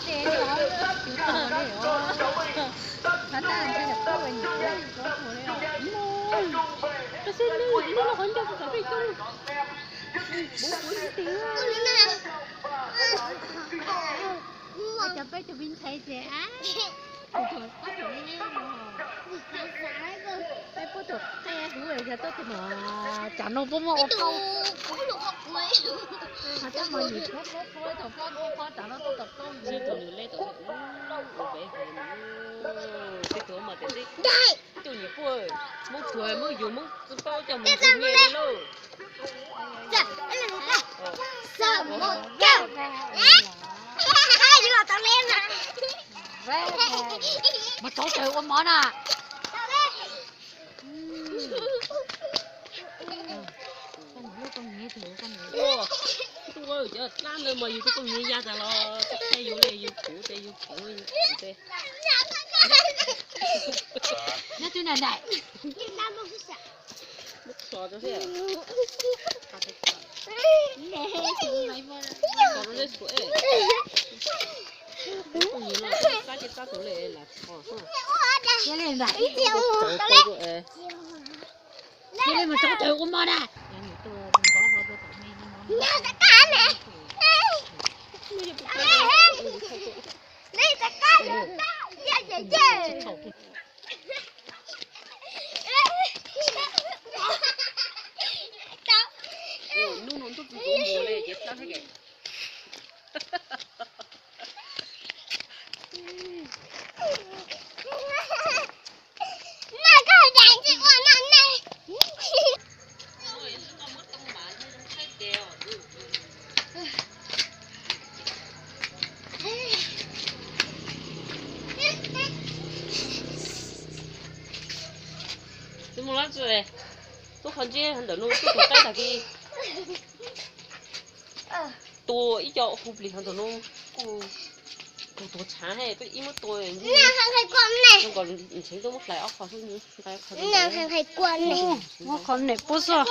Tes no, tus no ne os. Has tas ntshe yog poj niam, tus no ne os. Mus, koj xib neej tus no los qhov ncauj txawv peb coob. Mus kuv ib tes. Cov peb tus me ntxhais ces, tus tuag pab tus me no. Peb puab tus qia huv yog tuaj tus no, tsam no puab muaj ua qau. Has tas mos nyem phuab phuab phuab thaum phob phob tsam no tuaj tom qau. Sib tug nws le tau, ua peb hais, sib tug mas tes sib tug nyiam puaj, Hmoob txhua Hmoob yug Hmoob txwv paub coj mus ntxig nyiaj li lauj. Mus txhov tawg ua mov na. Ua, cov dlaab ntawd mas yus tus koj nyiam ya tas los, yus le yus kuv tes yus kuv yus kuv tes. Nyob twb na nai. Muab kho rau thiab. Kho rau thiab kuv es. Koj nyiam los xab ces xab tus le lam kho. Cia li mus txhov tawg ua mov na. Hnub no ntuj txoov ntuv npua le ces tab thiab. Tsis mus lab tsi, tuaj qhov ntseb ntawm no tuaj tus qaib tag kis. Tua ib co hu plig hov ntawm no, kuj tus tuag tshav he, peb ib muab tua zoo nkaus ntsheev tuaj muab hlais ob qho xwb. Muab qhov nem puab xwb.